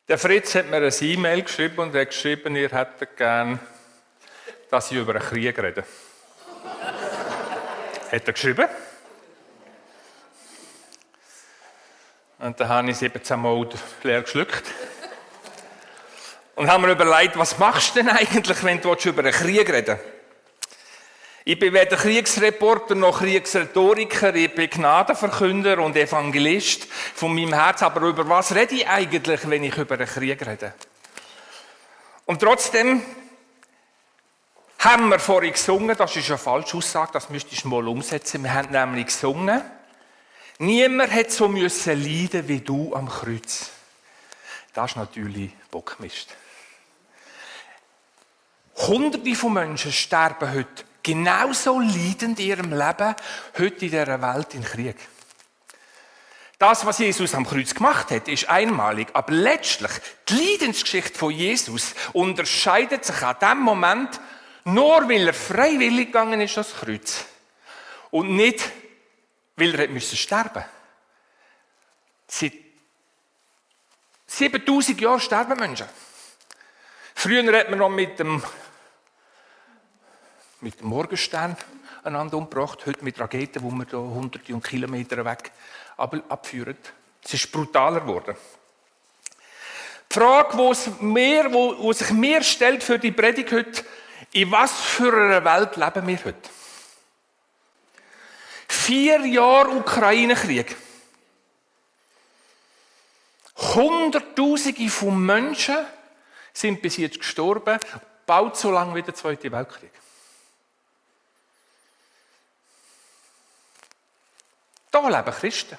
Der Fritz hat mir eine E-Mail geschrieben und hat geschrieben, ihr hättet gern, dass ich über einen Krieg rede. Hat er geschrieben. Und dann habe ich 17 Mal leer geschluckt. Und habe mir überlegt, was machst du denn eigentlich, wenn du über einen Krieg reden willst? Ich bin weder Kriegsreporter noch Kriegsrhetoriker, ich bin Gnadenverkünder und Evangelist von meinem Herz. Aber über was rede ich eigentlich, wenn ich über einen Krieg rede? Und trotzdem haben wir vorhin gesungen, das ist eine falsche Aussage, das müsstest du mal umsetzen. Wir haben nämlich gesungen, niemand hat so müssen leiden wie du am Kreuz. Das ist natürlich Bockmist. Hunderte von Menschen sterben heute genauso leidend in ihrem Leben, heute in dieser Welt in Krieg. Das, was Jesus am Kreuz gemacht hat, ist einmalig. Aber letztlich, die Leidensgeschichte von Jesus unterscheidet sich an dem Moment nur, weil er freiwillig gegangen ist ans Kreuz. Und nicht, weil er sterben musste. Seit 7000 Jahren sterben Menschen. Früher hat man noch mit dem Morgenstern einander umgebracht, heute mit Raketen, wo man da hunderte und Kilometer weg abführen. Es ist brutaler geworden. Die Frage, die sich mir stellt für die Predigt heute, in was für einer Welt leben wir heute? 4 Jahre Ukraine-Krieg. Hunderttausende von Menschen sind bis jetzt gestorben, bald so lange wie der Zweite Weltkrieg. Da leben Christen.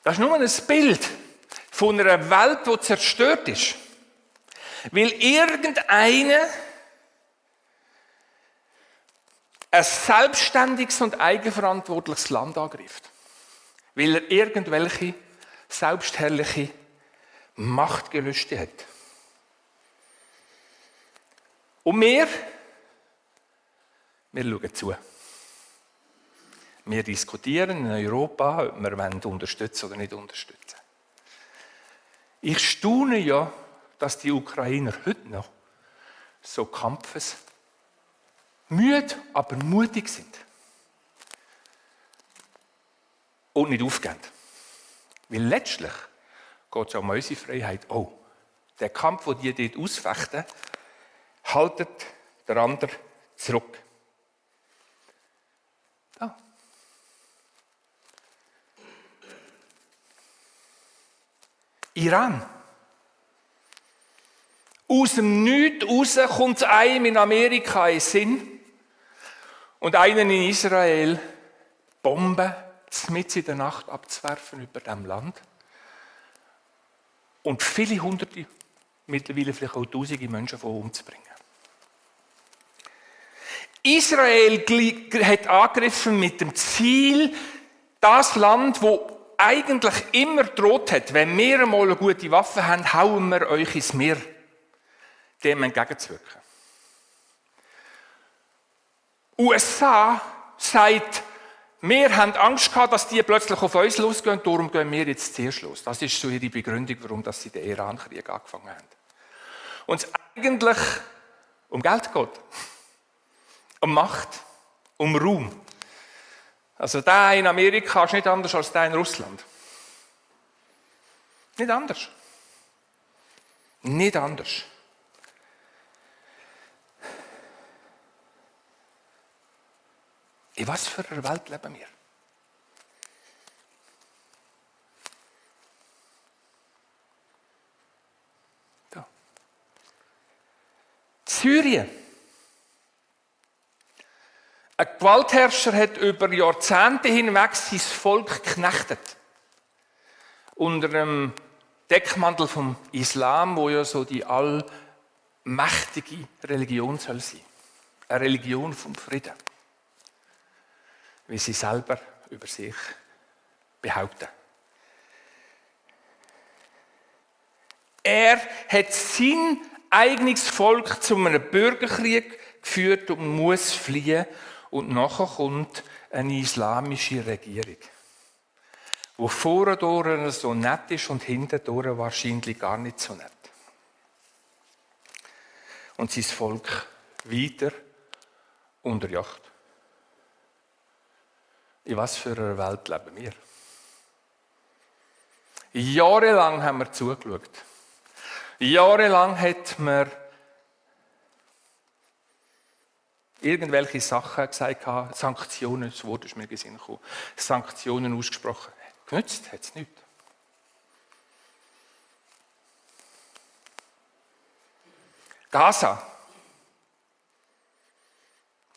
Das ist nur ein Bild von einer Welt, die zerstört ist. Weil irgendeiner ein selbstständiges und eigenverantwortliches Land angreift. Weil er irgendwelche selbstherrliche Machtgelüste hat. Und wir schauen zu. Wir diskutieren in Europa, ob wir unterstützen oder nicht unterstützen. Ich staune ja, dass die Ukrainer heute noch so kampfesmüde, aber mutig sind. Und nicht aufgeben. Weil letztlich geht es um unsere Freiheit auch. Der Kampf, den die dort ausfechten, haltet der andere zurück. Da. Iran. Aus dem Nichts raus kommt es einem in Amerika in den Sinn und einen in Israel Bomben mitten in der Nacht abzuwerfen über diesem Land. Und viele Hunderte, mittlerweile vielleicht auch Tausende Menschen von umzubringen. Israel hat angegriffen mit dem Ziel, das Land, wo eigentlich immer droht hat, wenn wir einmal eine gute Waffe haben, hauen wir euch ins Meer, dem entgegenzuwirken. USA sagt, wir haben Angst gehabt, dass die plötzlich auf uns losgehen, darum gehen wir jetzt zuerst los. Das ist so ihre Begründung, warum sie den Iran-Krieg angefangen haben. Und es eigentlich um Geld geht, um Macht, um Ruhm. Also der in Amerika ist nicht anders als der in Russland. Nicht anders. Nicht anders. In was für einer Welt leben wir? Da. Syrien. Ein Gewaltherrscher hat über Jahrzehnte hinweg sein Volk geknechtet. Unter dem Deckmantel vom Islam, wo ja so die allmächtige Religion soll sein. Eine Religion vom Frieden. Wie sie selber über sich behaupten. Er hat sein eigenes Volk zu einem Bürgerkrieg geführt und muss fliehen. Und nachher kommt eine islamische Regierung. wo vorne so nett ist und hinten wahrscheinlich gar nicht so nett. Und sein Volk weiter unterjocht. In was für einer Welt leben wir? Jahrelang haben wir zugeschaut. Jahrelang hat man irgendwelche Sachen gesagt, Sanktionen, das Wort ist mir in den Sinn gekommen, Sanktionen ausgesprochen. Genützt hat es nicht. Gaza.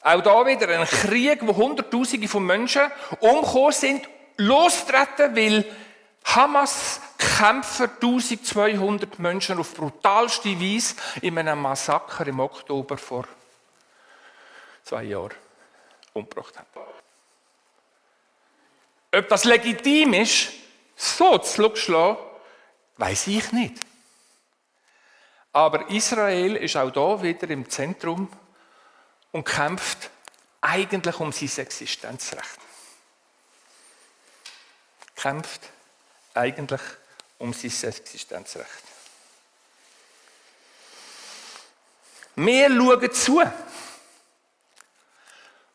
Auch da wieder ein Krieg, wo Hunderttausende von Menschen umgekommen sind, losgetreten, weil Hamas-Kämpfer 1200 Menschen auf brutalste Weise in einem Massaker im Oktober vor 2 Jahren umgebracht haben. Ob das legitim ist, so zurückzuschlagen, weiss ich nicht. Aber Israel ist auch da wieder im Zentrum und kämpft eigentlich um sein Existenzrecht. Kämpft eigentlich um sein Existenzrecht. Wir schauen zu.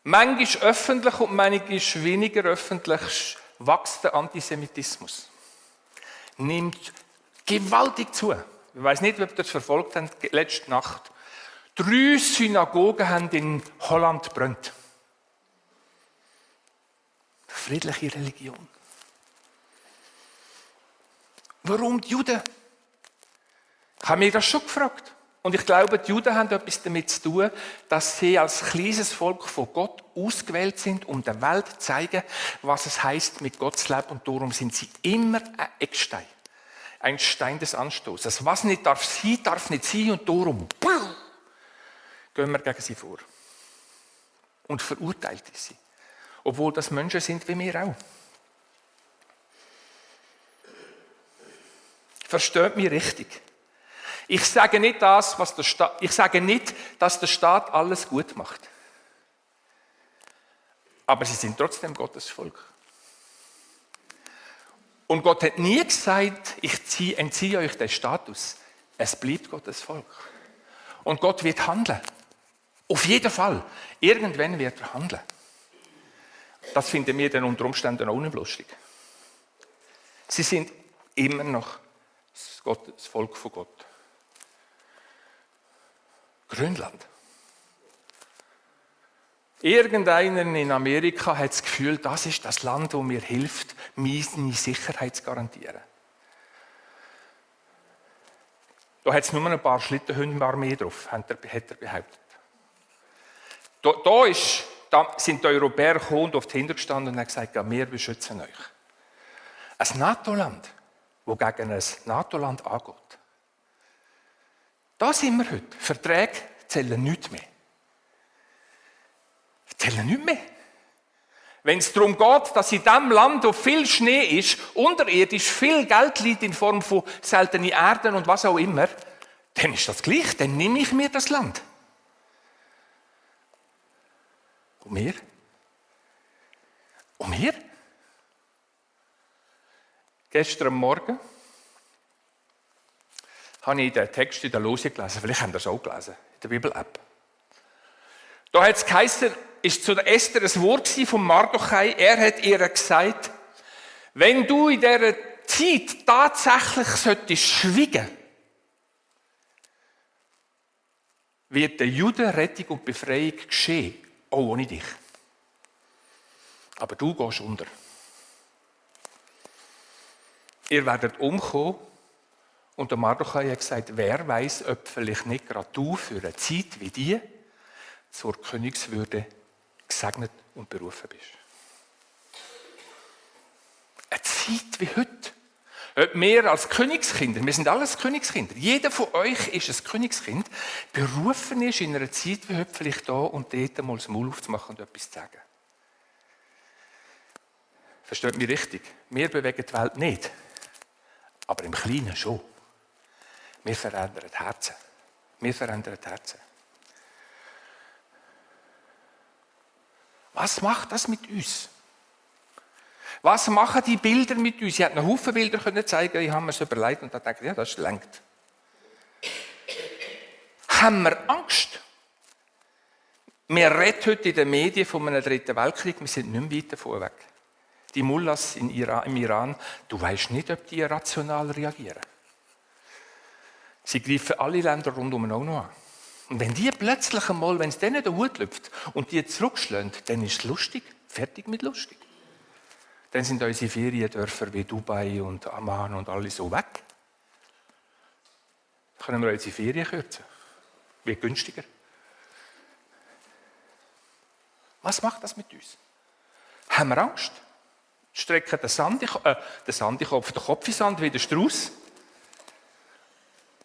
Manchmal öffentlich und manchmal weniger öffentlich wächst der Antisemitismus. Nimmt gewaltig zu. Ich weiss nicht, ob ihr das verfolgt habt, letzte Nacht. 3 Synagogen haben in Holland gebrannt. Friedliche Religion. Warum die Juden? Ich habe mich das schon gefragt. Und ich glaube, die Juden haben etwas damit zu tun, dass sie als kleines Volk von Gott ausgewählt sind, um der Welt zu zeigen, was es heisst, mit Gott zu leben. Und darum sind sie immer ein Eckstein. Ein Stein des Anstoßes. Was nicht darf sein, darf nicht sein. Und darum gehen wir gegen sie vor. Und verurteilt sie. Obwohl das Menschen sind wie wir auch. Versteht mich richtig. Ich sage nicht, dass der Staat alles gut macht. Aber sie sind trotzdem Gottes Volk. Und Gott hat nie gesagt, ich entziehe euch den Status. Es bleibt Gottes Volk. Und Gott wird handeln. Auf jeden Fall. Irgendwann wird er handeln. Das finden wir dann unter Umständen auch nicht lustig. Sie sind immer noch das Volk von Gott. Grönland. Irgendeiner in Amerika hat das Gefühl, das ist das Land, das mir hilft, meine Sicherheit zu garantieren. Da hat es nur ein paar Schlittenhundenarmee drauf, hat er behauptet. Da sind die Europäer gekommen und auf die Hinter gestanden und haben gesagt, ja, wir beschützen euch. Ein NATO-Land, das gegen ein NATO-Land angeht. Da sind wir heute. Verträge zählen nichts mehr. Zählen nichts mehr. Wenn es darum geht, dass in diesem Land, wo viel Schnee ist, unterirdisch viel Geld liegt in Form von seltenen Erden und was auch immer, dann ist das gleich. Dann nehme ich mir das Land. Und wir? Und wir? Gestern Morgen habe ich den Text in der Lose gelesen. Vielleicht haben Sie das auch gelesen, in der Bibel-App. Da hat es geheißen, ist zu der Esther ein Wort von Mardochai. Er hat ihr gesagt, wenn du in dieser Zeit tatsächlich solltest schweigen, wird der Juden Rettung und Befreiung geschehen, auch ohne dich. Aber du gehst unter. Ihr werdet umkommen. Und der Mardochai hat gesagt, wer weiß, ob vielleicht nicht gerade du für eine Zeit wie die zur Königswürde gesegnet und berufen bist. Eine Zeit wie heute. Ob wir als Königskinder, wir sind alles Königskinder, jeder von euch ist ein Königskind, berufen ist in einer Zeit wie heute vielleicht da und dort mal das Maul aufzumachen und etwas zu sagen. Versteht mich richtig? Wir bewegen die Welt nicht, aber im Kleinen schon. Wir verändern Herzen. Wir verändern Herzen. Was macht das mit uns? Was machen die Bilder mit uns? Sie hätten einen Haufen Bilder können zeigen, ich habe mir es überlegt und dann denke ich, ja, das lenkt. Haben wir Angst? Wir reden heute in den Medien von einem dritten Weltkrieg, wir sind nicht mehr weit davon weg. Die Mullahs im Iran, du weißt nicht, ob die rational reagieren. Sie greifen alle Länder rundum auch noch an. Und wenn die plötzlich einmal, wenn es denen der Hut lüpft und die zurückschlagen, dann ist es lustig. Fertig mit lustig. Dann sind unsere Feriendörfer wie Dubai und Amman und alle so weg. Dann können wir unsere Ferien kürzen. Wie günstiger. Was macht das mit uns? Haben wir Angst? Strecken den Kopf in den Sand wie der Strauß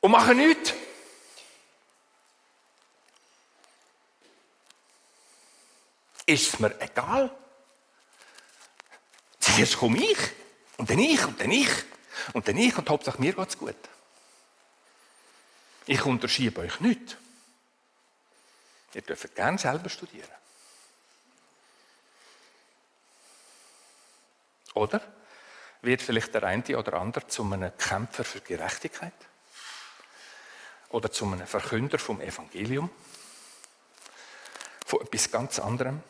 und machen nichts. Ist es mir egal? Zuerst komme ich, und dann ich, und dann ich, und dann ich, und Hauptsache mir geht es gut. Ich unterschiebe euch nicht. Ihr dürft gerne selber studieren. Oder wird vielleicht der eine oder andere zu einem Kämpfer für Gerechtigkeit? Oder zu einem Verkünder vom Evangelium? Von etwas ganz anderem?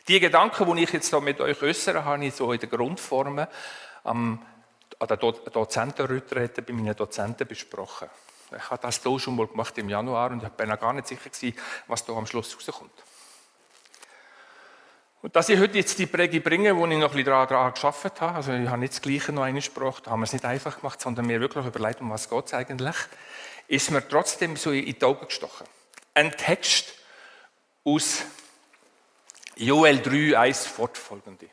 Die Gedanken, die ich jetzt hier mit euch äußere, habe ich so in der Grundform an der Dozentenretrette bei meinen Dozenten besprochen. Ich habe das hier schon mal gemacht im Januar und ich bin noch gar nicht sicher gewesen, was da am Schluss rauskommt. Und dass ich heute jetzt die Präge bringe, wo ich noch ein bisschen daran gearbeitet habe, also ich habe nicht das Gleiche noch einmal gesprochen, da haben wir es nicht einfach gemacht, sondern mir wirklich überlegt, um was geht es eigentlich, ist mir trotzdem so in die Augen gestochen. Ein Text aus Joel 3, 1 fortfolgende.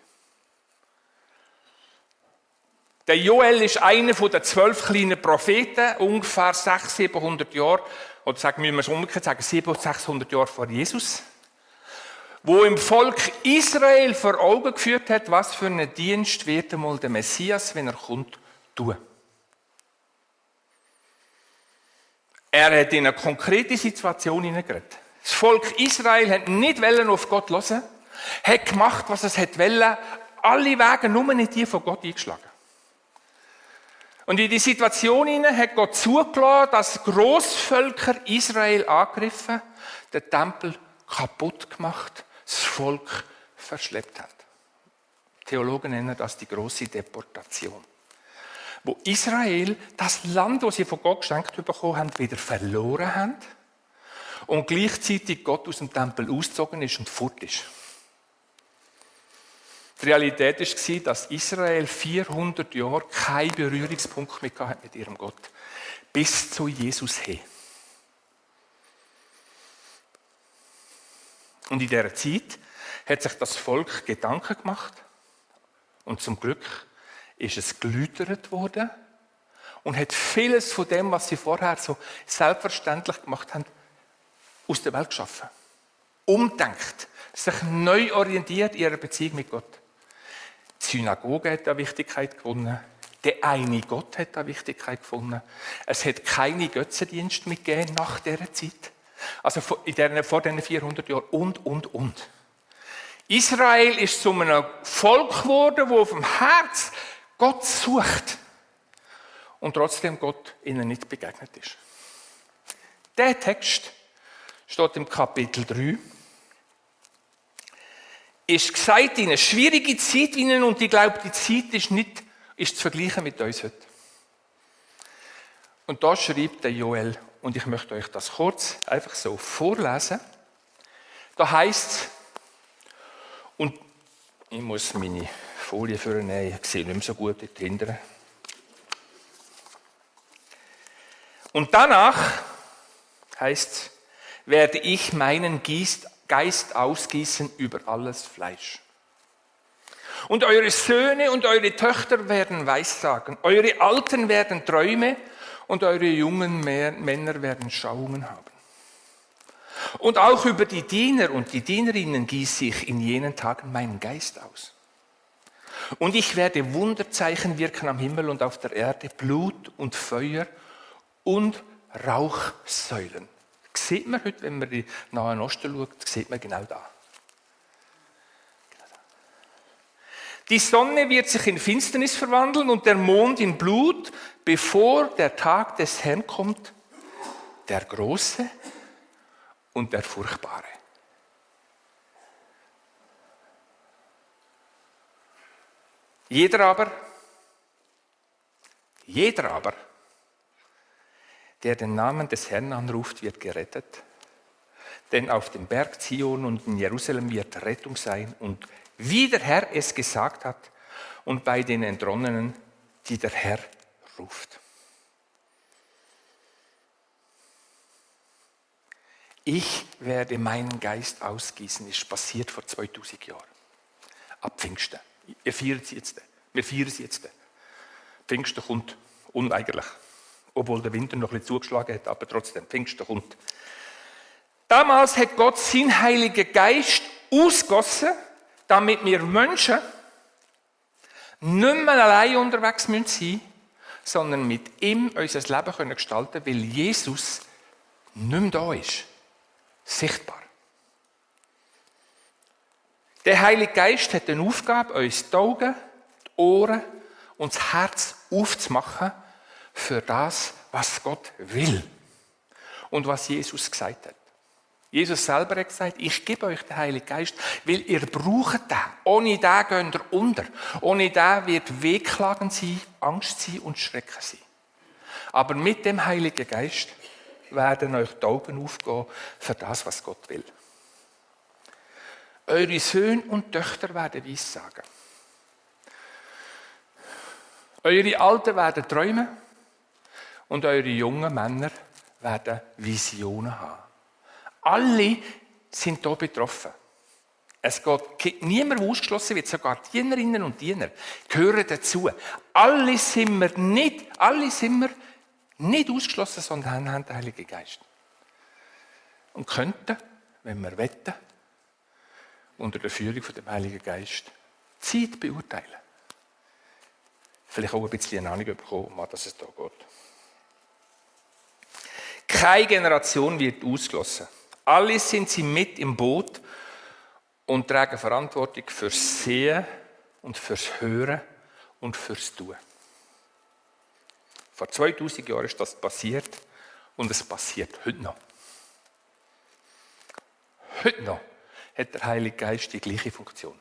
Der Joel ist einer der 12 kleinen Propheten, ungefähr 600-700 Jahre, oder sagen wir es umgekehrt, sagen 700-600 Jahre vor Jesus, wo im Volk Israel vor Augen geführt hat, was für einen Dienst wird einmal der Messias, wenn er kommt, tun. Er hat in eine konkrete Situation hineingeredet. Das Volk Israel hat nicht auf Gott hören, hat gemacht, was es wollte, alle Wege nur nicht die von Gott eingeschlagen. Und in die Situation hinein hat Gott zugelassen, dass Grossvölker Israel angegriffen, den Tempel kaputt gemacht, das Volk verschleppt hat. Theologen nennen das die große Deportation. Wo Israel das Land, das sie von Gott geschenkt bekommen haben, wieder verloren haben und gleichzeitig Gott aus dem Tempel ausgezogen ist und fort ist. Die Realität war, dass Israel 400 Jahre keinen Berührungspunkt mehr hatte mit ihrem Gott. Bis zu Jesus hin. Und in dieser Zeit hat sich das Volk Gedanken gemacht. Und zum Glück ist es geläutert worden und hat vieles von dem, was sie vorher so selbstverständlich gemacht haben, aus der Welt geschaffen. Umdenkt, sich neu orientiert in ihrer Beziehung mit Gott. Die Synagoge hat an Wichtigkeit gewonnen. Der eine Gott hat an Wichtigkeit gewonnen. Es hat keine Götzendienste mehr gegeben nach dieser Zeit. Also vor diesen 400 Jahren und. Israel ist zu einem Volk geworden, das auf dem Herz Gott sucht und trotzdem Gott ihnen nicht begegnet ist. Der Text steht im Kapitel 3. Ist gesagt in eine schwierige Zeit hinein und ich glaube, die Zeit ist zu vergleichen mit uns heute. Und da schreibt der Joel, und ich möchte euch das kurz einfach so vorlesen. Da heißt es, und ich muss meine Folie vornehmen, ich sehe nicht mehr so gut dort hinten. Und danach heißt es, werde ich meinen Geist ausgießen über alles Fleisch. Und eure Söhne und eure Töchter werden Weissagen, eure Alten werden Träume und eure jungen Männer werden Schauungen haben. Und auch über die Diener und die Dienerinnen gieße ich in jenen Tagen meinen Geist aus. Und ich werde Wunderzeichen wirken am Himmel und auf der Erde, Blut und Feuer und Rauchsäulen. Das sieht man heute, wenn man in den Nahen Osten schaut, sieht man genau da. Die Sonne wird sich in Finsternis verwandeln und der Mond in Blut, bevor der Tag des Herrn kommt, der Große und der Furchtbare. Jeder aber, der den Namen des Herrn anruft, wird gerettet. Denn auf dem Berg Zion und in Jerusalem wird Rettung sein und wie der Herr es gesagt hat und bei den Entronnenen, die der Herr ruft. Ich werde meinen Geist ausgießen, ist passiert vor 2000 Jahren. Ab Pfingsten. Wir feiern es jetzt. Pfingsten kommt unweigerlich. Obwohl der Winter noch ein bisschen zugeschlagen hat, aber trotzdem, Pfingsten kommt. Damals hat Gott seinen Heiligen Geist ausgegossen, damit wir Menschen nicht mehr allein unterwegs sein müssen, sondern mit ihm unser Leben gestalten können, weil Jesus nicht mehr da ist. Sichtbar. Der Heilige Geist hat eine Aufgabe, uns die Augen, die Ohren und das Herz aufzumachen für das, was Gott will und was Jesus gesagt hat. Jesus selber hat gesagt, ich gebe euch den Heiligen Geist, weil ihr braucht den. Ohne den geht ihr unter. Ohne den wird Wehklagen sein, Angst sein und Schrecken sein. Aber mit dem Heiligen Geist werden euch die Augen aufgehen für das, was Gott will. Eure Söhne und Töchter werden Weissagen. Eure Alten werden träumen und eure jungen Männer werden Visionen haben. Alle sind hier betroffen. Es gibt niemand, der ausgeschlossen wird, sogar Dienerinnen und Diener gehören dazu. Alle sind wir nicht ausgeschlossen, sondern haben den Heiligen Geist. Und könnten, wenn wir wetten, unter der Führung von dem Heiligen Geist die Zeit beurteilen. Vielleicht auch ein bisschen eine Ahnung bekommen, um was es hier geht. Keine Generation wird ausgeschlossen. Alle sind sie mit im Boot und tragen Verantwortung fürs Sehen und fürs Hören und fürs Tun. Vor 2000 Jahren ist das passiert und es passiert heute noch. Heute noch hat der Heilige Geist die gleiche Funktion.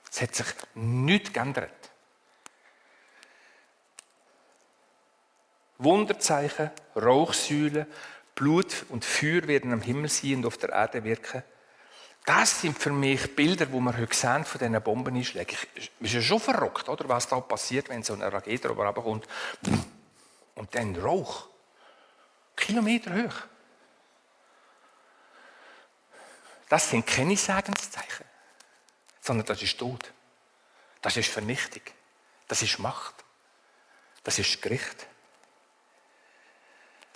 Es hat sich nichts geändert. Wunderzeichen, Rauchsäulen, Blut und Feuer werden am Himmel sein und auf der Erde wirken. Das sind für mich Bilder, die wir heute sehen von diesen Bombeneinschlägen. Es ist ja schon verrückt, oder, was da passiert, wenn so eine Rakete runterkommt. Und dann Rauch. Kilometer hoch. Das sind keine Segenszeichen, sondern das ist Tod. Das ist Vernichtung. Das ist Macht. Das ist Gericht.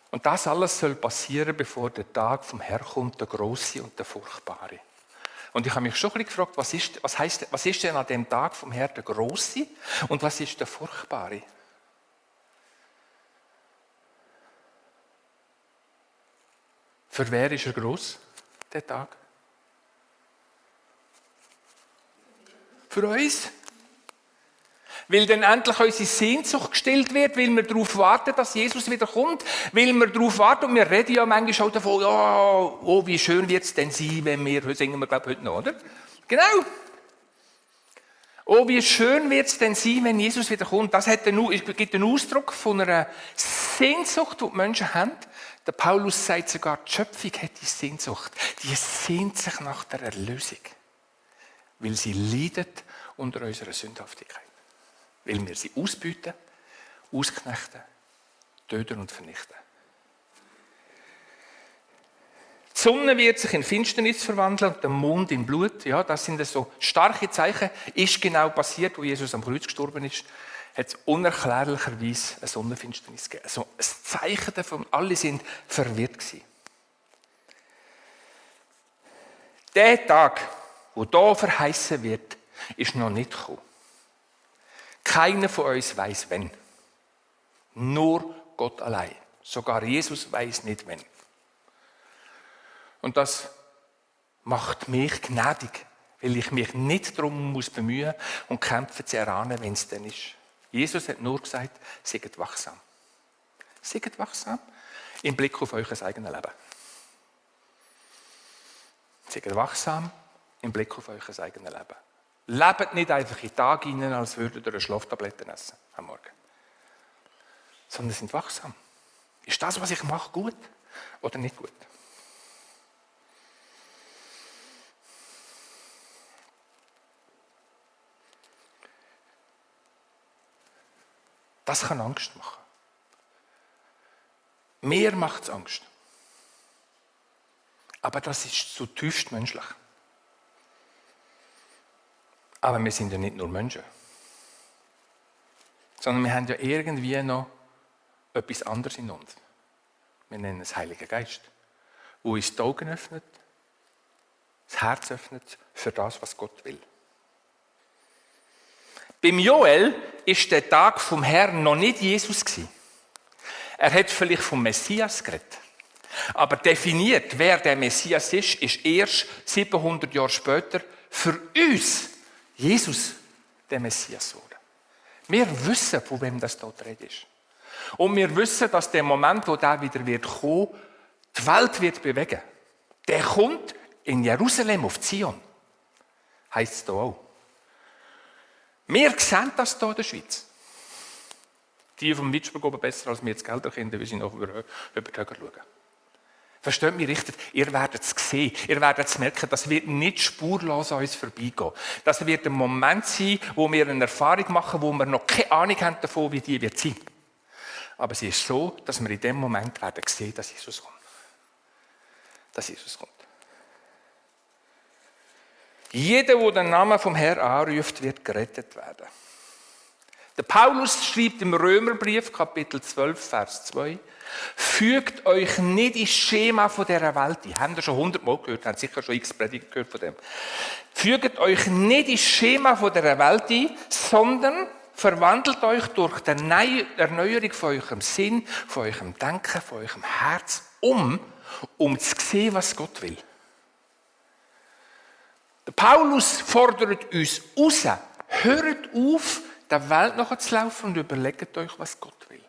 Und das alles soll passieren, bevor der Tag vom Herrn kommt, der Große und der Furchtbare. Und ich habe mich schon ein bisschen gefragt, was ist denn an dem Tag vom Herrn der Große und was ist der Furchtbare? Für wer ist er groß, der Tag? Für uns. Weil dann endlich unsere Sehnsucht gestillt wird, weil wir darauf warten, dass Jesus wieder kommt, weil wir darauf warten, und wir reden ja manchmal auch davon, ja, oh, wie schön wird es denn sein, wenn wir, singen wir glaube ich heute noch, oder? Genau. Oh, wie schön wird es denn sein, wenn Jesus wieder kommt. Das gibt einen Ausdruck von einer Sehnsucht, die die Menschen haben. Der Paulus sagt sogar, die Schöpfung hat die Sehnsucht. Die sehnt sich nach der Erlösung, weil sie leidet unter unserer Sündhaftigkeit. Weil wir sie ausbeuten, ausknechten, töten und vernichten. Die Sonne wird sich in Finsternis verwandeln und der Mond in Blut. Ja, das sind so starke Zeichen. Ist genau passiert, wo Jesus am Kreuz gestorben ist, hat es unerklärlicherweise eine Sonnenfinsternis gegeben. Also ein Zeichen davon, alle sind verwirrt gewesen. Der Tag, wo hier verheißen wird, ist noch nicht gekommen. Keiner von uns weiß, wenn. Nur Gott allein. Sogar Jesus weiß nicht, wenn. Und das macht mich gnädig, weil ich mich nicht darum muss bemühen und kämpfen zu erahnen, wenn es dann ist. Jesus hat nur gesagt, seid wachsam. Seid wachsam im Blick auf euer eigenes Leben. Seid wachsam im Blick auf euer eigenes Leben. Lebt nicht einfach in den Tag hinein, als würdet ihr eine Schlaftablette essen am Morgen. Sondern sind wachsam. Ist das, was ich mache, gut oder nicht gut? Das kann Angst machen. Mir macht es Angst. Aber das ist zutiefst menschlich. Aber wir sind ja nicht nur Menschen. Sondern wir haben ja irgendwie noch etwas anderes in uns. Wir nennen es Heiliger Geist, der uns die Augen öffnet, das Herz öffnet für das, was Gott will. Beim Joel war der Tag vom Herrn noch nicht Jesus gewesen. Er hat vielleicht vom Messias geredet. Aber definiert, wer der Messias ist erst 700 Jahre später für uns Jesus der Messias wurde. Wir wissen, von wem das dort die Rede ist. Und wir wissen, dass der Moment, wo der wieder wird kommen, die Welt wird bewegen. Der kommt in Jerusalem auf Zion. Heisst es hier auch. Wir sehen das hier in der Schweiz. Die vom Witschburg oben besser als wir jetzt Gelder kennen, weil sie noch über die Höger schauen. Versteht mich richtig? Ihr werdet es sehen. Ihr werdet es merken, das wird nicht spurlos an uns vorbeigehen. Das wird ein Moment sein, wo wir eine Erfahrung machen, wo wir noch keine Ahnung haben davon, wie die wird sein. Aber es ist so, dass wir in dem Moment werden sehen, dass Jesus kommt. Dass Jesus kommt. Jeder, der den Namen vom Herrn anruft, wird gerettet werden. Der Paulus schreibt im Römerbrief, Kapitel 12, Vers 2, fügt euch nicht ins Schema von dieser Welt ein. Habt ihr schon 100-mal gehört, habt sicher schon x Predigten gehört von dem. Fügt euch nicht ins Schema von dieser Welt ein, sondern verwandelt euch durch die Erneuerung von eurem Sinn, von eurem Denken, von eurem Herz um zu sehen, was Gott will. Der Paulus fordert uns raus, hört auf, der Welt nachzulaufen und überlegt euch, was Gott will.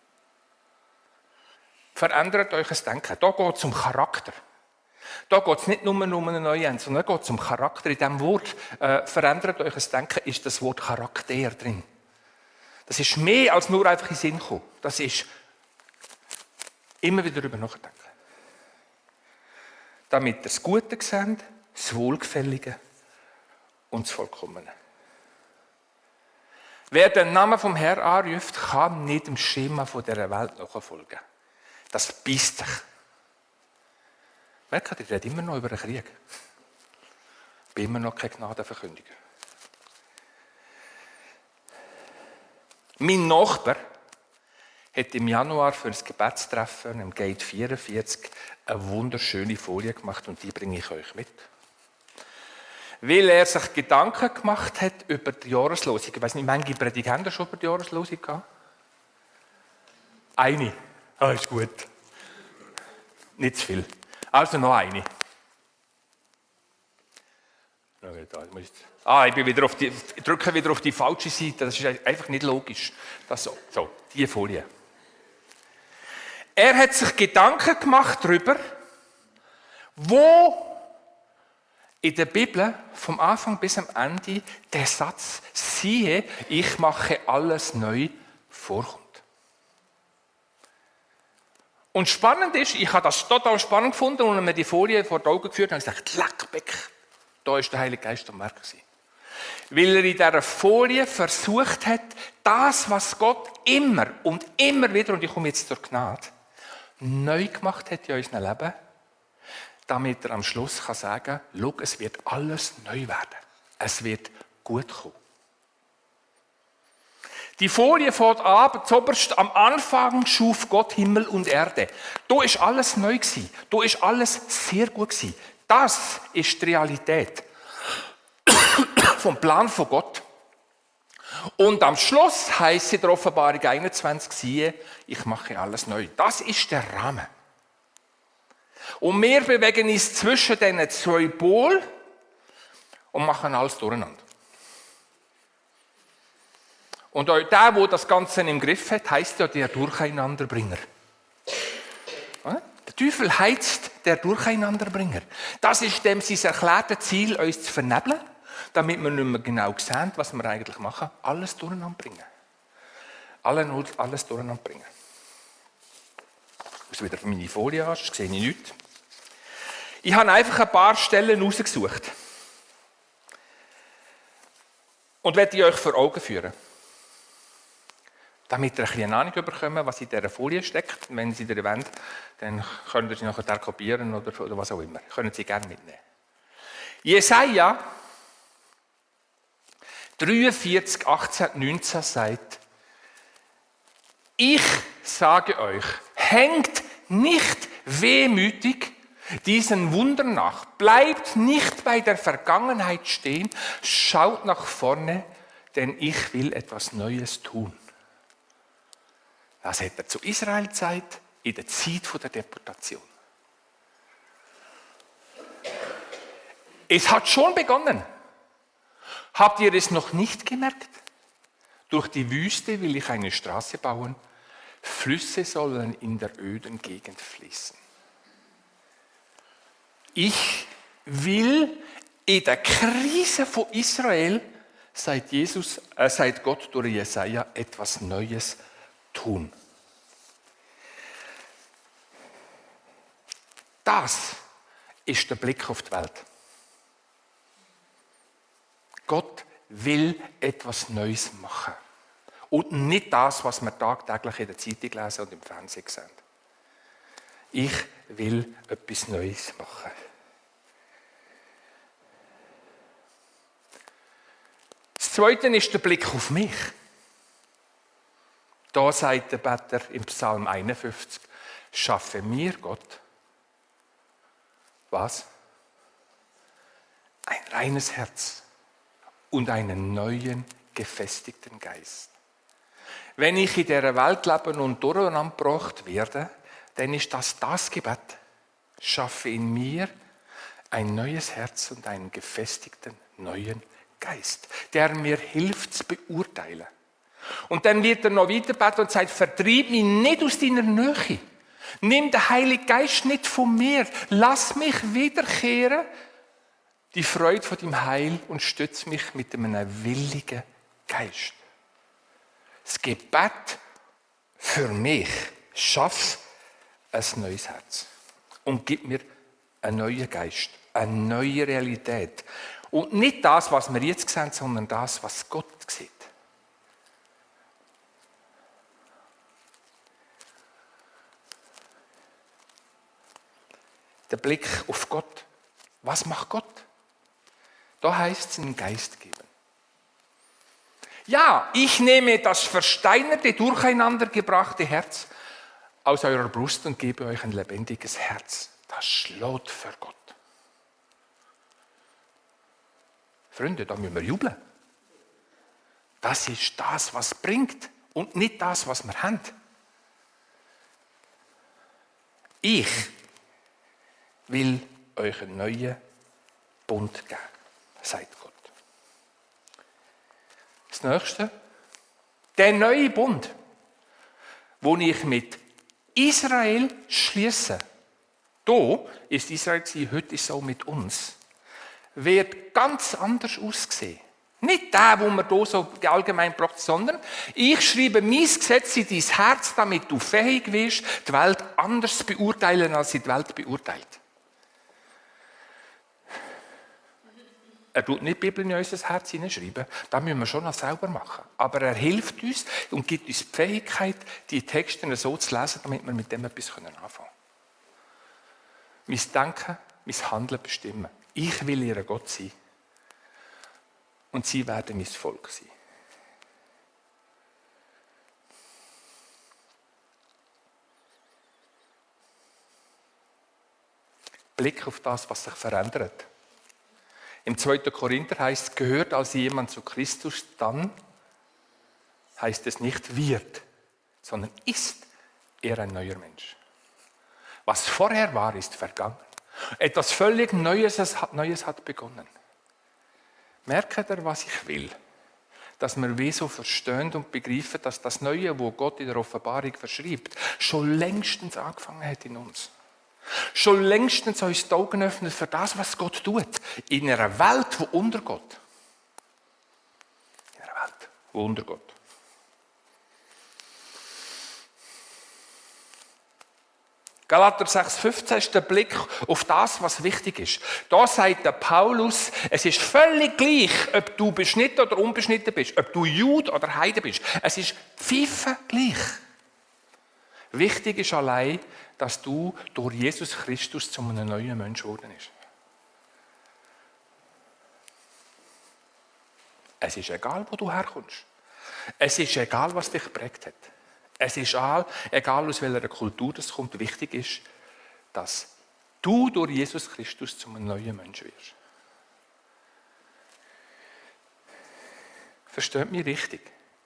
Verändert euch das Denken. Da geht es um Charakter. Da geht es nicht nur um eine neue, sondern da geht es um Charakter. In diesem Wort verändert euch das Denken ist das Wort Charakter drin. Das ist mehr als nur einfach in den Sinn kommen. Das ist immer wieder darüber nachdenken. Damit ihr das Gute seht, das Wohlgefällige und das Vollkommene. Wer den Namen vom Herrn anruft, kann nicht dem Schema dieser Welt nachfolgen. Das beißt sich. Merkt ihr, ich rede immer noch über den Krieg. Ich bin immer noch keine Gnadenverkündiger. Mein Nachbar hat im Januar für das Gebetstreffen im Gate 44 eine wunderschöne Folie gemacht und die bringe ich euch mit. Weil er sich Gedanken gemacht hat über die Jahreslosung. Ich weiss nicht, manche Prediger haben schon über die Jahreslosung gehabt? Eine. Ah, ist gut. Nicht zu viel. Also noch eine. Ich bin wieder drücke wieder auf die falsche Seite. Das ist einfach nicht logisch. Das so, die Folie. Er hat sich Gedanken gemacht darüber, wo in der Bibel vom Anfang bis am Ende der Satz «Siehe, ich mache alles neu» vorkommt. Und spannend ist, ich habe das total spannend gefunden und mir die Folie vor die Augen geführt und habe gesagt, Leckbeck, da ist der Heilige Geist am Werk gewesen. Weil er in dieser Folie versucht hat, das, was Gott immer und immer wieder, und ich komme jetzt zur Gnade, neu gemacht hat in unserem Leben, damit er am Schluss kann sagen, schau, es wird alles neu werden. Es wird gut kommen. Die Folie fängt an, zuoberst am Anfang schuf Gott Himmel und Erde. Da war alles neu gewesen. Da war alles sehr gut gewesen. Das ist die Realität vom Plan von Gott. Und am Schluss heisst in der Offenbarung 21, siehe, ich mache alles neu. Das ist der Rahmen. Und wir bewegen uns zwischen diesen zwei Polen und machen alles durcheinander. Und der, der das Ganze im Griff hat, heisst ja der Durcheinanderbringer. Der Teufel heizt der Durcheinanderbringer. Das ist dem sein erklärtes Ziel, uns zu vernebeln, damit wir nicht mehr genau sehen, was wir eigentlich machen. Alles durcheinander bringen. Alles durcheinander bringen. Ich muss wieder meine Folie an, sehe ich nichts. Ich habe einfach ein paar Stellen rausgesucht. Und werde die euch vor Augen führen. Damit ihr eine Ahnung bekommt, was in dieser Folie steckt. Und wenn Sie die wollen, dann könnt ihr sie nachher kopieren oder was auch immer. Können Sie gerne mitnehmen. Jesaja 43, 18, 19 sagt: Ich sage euch, hängt nicht wehmütig diesen Wundern nach. Bleibt nicht bei der Vergangenheit stehen. Schaut nach vorne, denn ich will etwas Neues tun. Das hat er zu Israel gesagt, in der Zeit der Deportation. Es hat schon begonnen. Habt ihr es noch nicht gemerkt? Durch die Wüste will ich eine Straße bauen. Flüsse sollen in der öden Gegend fließen. Ich will in der Krise von Israel, seit Gott durch Jesaja, etwas Neues tun. Das ist der Blick auf die Welt. Gott will etwas Neues machen. Und nicht das, was wir tagtäglich in der Zeitung lesen und im Fernsehen sehen. Ich will etwas Neues machen. Das Zweite ist der Blick auf mich. Da sagt der Beter im Psalm 51, schaffe mir Gott, was? Ein reines Herz und einen neuen, gefestigten Geist. Wenn ich in dieser Welt lebe und durcheinandergebracht werde, dann ist das Gebet. Schaffe in mir ein neues Herz und einen gefestigten neuen Geist, der mir hilft zu beurteilen. Und dann wird er noch weiter beten und sagt, vertrieb mich nicht aus deiner Nähe. Nimm den Heiligen Geist nicht von mir. Lass mich wiederkehren, die Freude von deinem Heil, und stütze mich mit einem willigen Geist. Das Gebet für mich schafft ein neues Herz und gibt mir einen neuen Geist, eine neue Realität. Und nicht das, was wir jetzt sehen, sondern das, was Gott sieht. Der Blick auf Gott. Was macht Gott? Da heißt es, einen Geist geben. Ja, ich nehme das versteinerte, durcheinandergebrachte Herz aus eurer Brust und gebe euch ein lebendiges Herz. Das schlägt für Gott. Freunde, da müssen wir jubeln. Das ist das, was bringt und nicht das, was wir haben. Ich will euch einen neuen Bund geben, sagt Gott. Das Nächste, der neue Bund, den ich mit Israel schließe. Da ist Israel gewesen, heute ist es auch mit uns. Wird ganz anders aussehen. Nicht der, wo man hier so allgemein braucht, sondern ich schreibe mein Gesetz in dein Herz, damit du fähig wirst, die Welt anders zu beurteilen, als sie die Welt beurteilt. Er tut nicht die Bibel in unser Herz hineinschreiben, das müssen wir schon noch selber machen. Aber er hilft uns und gibt uns die Fähigkeit, die Texte so zu lesen, damit wir mit dem etwas anfangen können. Mein Denken, mein Handeln bestimmen. Ich will ihr Gott sein. Und sie werden mein Volk sein. Blick auf das, was sich verändert. Im 2. Korinther heißt es, gehört also jemand zu Christus, dann heißt es nicht wird, sondern ist er ein neuer Mensch. Was vorher war, ist vergangen. Etwas völlig Neues hat begonnen. Merkt ihr, was ich will? Dass wir wie so verstehen und begreifen, dass das Neue, wo Gott in der Offenbarung verschreibt, schon längstens angefangen hat in uns. Schon längstens uns die Augen öffnet für das, was Gott tut. In einer Welt, die untergeht. In einer Welt, die untergeht. Galater 6,15 ist der Blick auf das, was wichtig ist. Da sagt der Paulus, es ist völlig gleich, ob du beschnitten oder unbeschnitten bist, ob du Jude oder Heide bist. Es ist pfiffe gleich. Wichtig ist allein, dass du durch Jesus Christus zu einem neuen Menschen geworden bist. Es ist egal, wo du herkommst. Es ist egal, was dich geprägt hat. Es ist egal, aus welcher Kultur das kommt, wichtig ist, dass du durch Jesus Christus zu einem neuen Menschen wirst. Versteht mich richtig?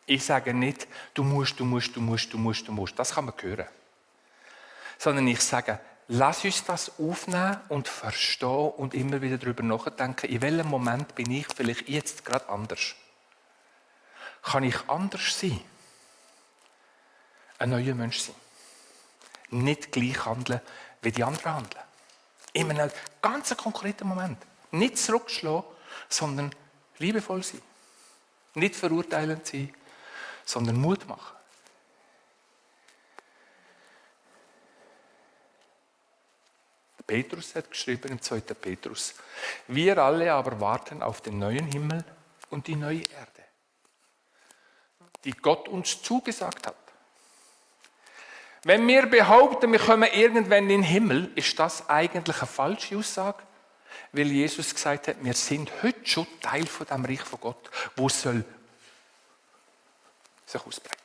Ich sage nicht, du musst. Das kann man hören. Sondern ich sage, lass uns das aufnehmen und verstehen und immer wieder darüber nachdenken, in welchem Moment bin ich vielleicht jetzt gerade anders. Kann ich anders sein? Ein neuer Mensch sein. Nicht gleich handeln, wie die anderen handeln. In einem ganz konkreten Moment. Nicht zurückschlagen, sondern liebevoll sein. Nicht verurteilend sein, sondern Mut machen. Petrus hat geschrieben im 2. Petrus, wir alle aber warten auf den neuen Himmel und die neue Erde, die Gott uns zugesagt hat. Wenn wir behaupten, wir kommen irgendwann in den Himmel, ist das eigentlich eine falsche Aussage, weil Jesus gesagt hat, wir sind heute schon Teil von dem Reich von Gott, wo soll sich ausbreiten.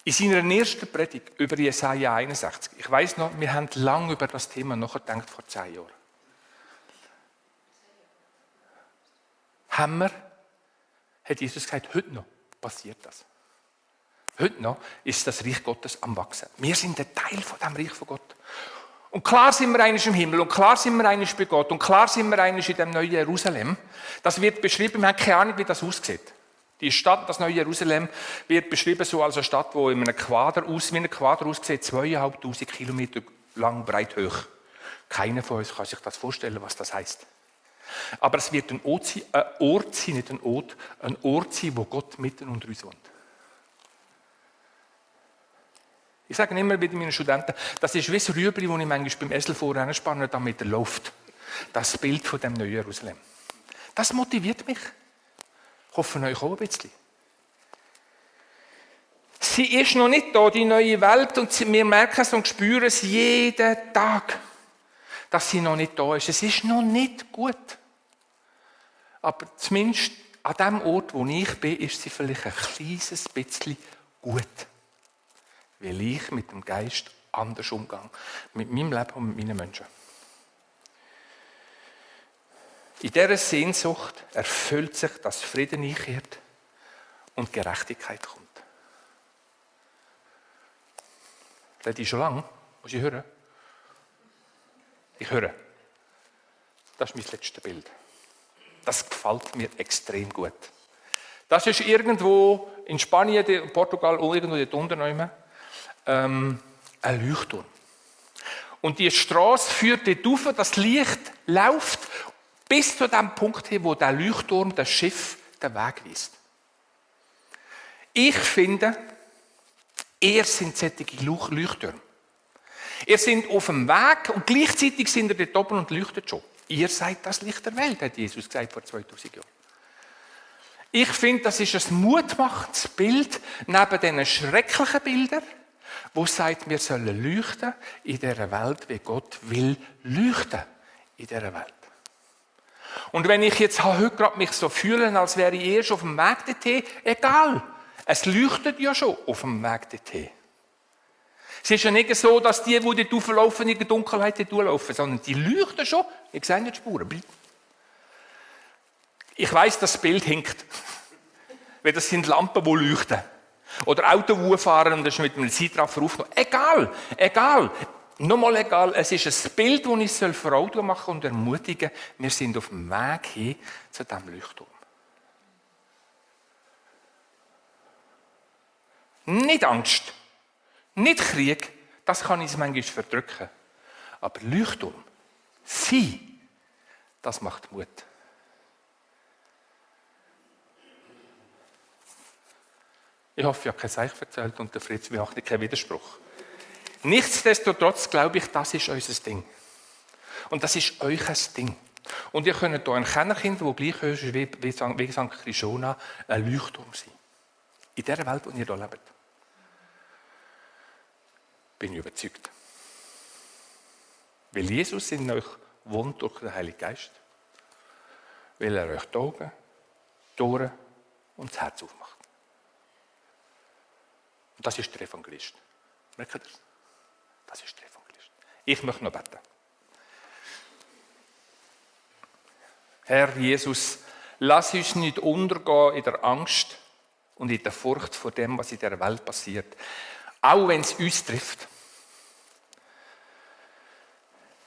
In seiner ersten Predigt über Jesaja 61, ich weiss noch, wir haben lange über das Thema nachgedacht vor 10 Jahren. Hat Jesus gesagt, heute noch passiert das. Heute noch ist das Reich Gottes am Wachsen. Wir sind ein Teil von dem Reich von Gott. Und klar sind wir einig im Himmel und klar sind wir einig bei Gott und klar sind wir einig in dem neuen Jerusalem. Das wird beschrieben, wir haben keine Ahnung, wie das aussieht. Die Stadt, das neue Jerusalem, wird beschrieben so als eine Stadt, die in einem Quader aussieht, 2500 Kilometer lang, breit, hoch. Keiner von uns kann sich das vorstellen, was das heisst. Aber es wird ein Ort sein, wo Gott mitten unter uns wohnt. Ich sage immer wieder meinen Studenten, das ist wie das Rüebli, das ich manchmal beim Esel vorher spanne, damit er läuft. Das Bild von dem neuen Jerusalem. Das motiviert mich. Ich hoffe euch auch ein bisschen. Sie ist noch nicht da, die neue Welt, und wir merken es und spüren es jeden Tag, dass sie noch nicht da ist. Es ist noch nicht gut. Aber zumindest an dem Ort, wo ich bin, ist sie vielleicht ein kleines bisschen gut. Weil ich mit dem Geist anders umgehe. Mit meinem Leben und mit meinen Menschen. In dieser Sehnsucht erfüllt sich, dass Frieden einkehrt und Gerechtigkeit kommt. Rede ich schon lange? Muss ich hören? Ich höre. Das ist mein letztes Bild. Das gefällt mir extrem gut. Das ist irgendwo in Spanien, Portugal, irgendwo dort unten ein Leuchtturm. Und die Straße führt dort rauf, das Licht läuft bis zu dem Punkt hin, wo der Leuchtturm, das Schiff, den Weg weist. Ich finde, ihr seid solche Leuchttürme. Ihr seid auf dem Weg und gleichzeitig sind ihr dort oben und leuchtet schon. Ihr seid das Licht der Welt, hat Jesus gesagt vor 2000 Jahren. Ich finde, das ist ein mutmachendes Bild neben diesen schrecklichen Bildern, wo sagt, wir sollen leuchten in dieser Welt, wie Gott will leuchten in dieser Welt. Und wenn ich jetzt heute gerade mich so fühle, als wäre ich erst auf dem Weg dorthin, egal, es leuchtet ja schon auf dem Weg dorthin. Es ist ja nicht so, dass die dort rauflaufen, in der Dunkelheit durchlaufen, sondern die leuchten schon. Ich sehe nicht die Spuren. Ich weiss, das Bild hinkt. Weil das sind Lampen, die leuchten. Oder Autos, die fahren und das ist mit einem Zeitraffer aufgenommen. Egal. Nochmal egal, es ist ein Bild, das ich vor Augen machen und ermutigen soll. Wir sind auf dem Weg hin zu diesem Leuchtturm. Nicht Angst, nicht Krieg, das kann uns manchmal verdrücken. Aber Leuchtturm, sie, das macht Mut. Ich hoffe, ich habe kein Zeichen erzählt und der Fritz beachtet keinen Widerspruch. Nichtsdestotrotz glaube ich, das ist unser Ding. Und das ist euch ein Ding. Und ihr könnt hier ein Kennerkind, das gleich ist wie St. Krishona, ein Leuchtturm sein. In dieser Welt, in der ihr hier lebt. Bin ich überzeugt. Weil Jesus in euch wohnt durch den Heiligen Geist. Weil er euch die Augen, die Ohren und das Herz aufmacht. Und das ist der Evangelist. Merkt ihr das? Das ist der Evangelist. Ich möchte noch beten. Herr Jesus, lass uns nicht untergehen in der Angst und in der Furcht vor dem, was in der Welt passiert. Auch wenn es uns trifft.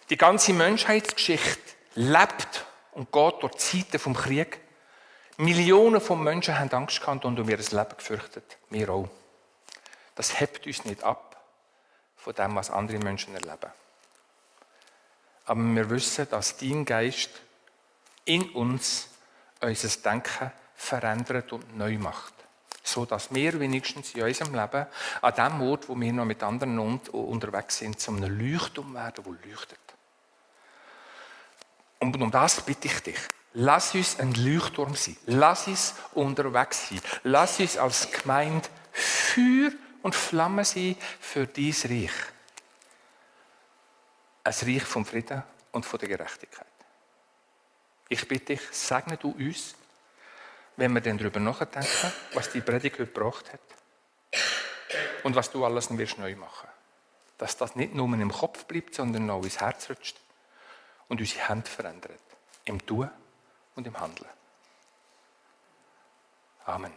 Die ganze Menschheitsgeschichte lebt und geht durch die Zeiten vom Krieg. Millionen von Menschen haben Angst gehabt und um ihr Leben gefürchtet. Wir auch. Das hebt uns nicht ab von dem, was andere Menschen erleben. Aber wir wissen, dass dein Geist in uns unser Denken verändert und neu macht. So dass wir wenigstens in unserem Leben an dem Ort, wo wir noch mit anderen unterwegs sind, zu einem Leuchtturm werden, der leuchtet. Und um das bitte ich dich. Lass uns ein Leuchtturm sein. Lass uns unterwegs sein. Lass uns als Gemeinde Feuer und Flamme sein für dein Reich. Ein Reich vom Frieden und von der Gerechtigkeit. Ich bitte dich, segne du uns, wenn wir dann darüber nachdenken, was die Predigt heute gebracht hat und was du alles wirst neu machen. Dass das nicht nur im Kopf bleibt, sondern auch ins Herz rutscht und unsere Hände verändert. Im Tun und im Handeln. Amen.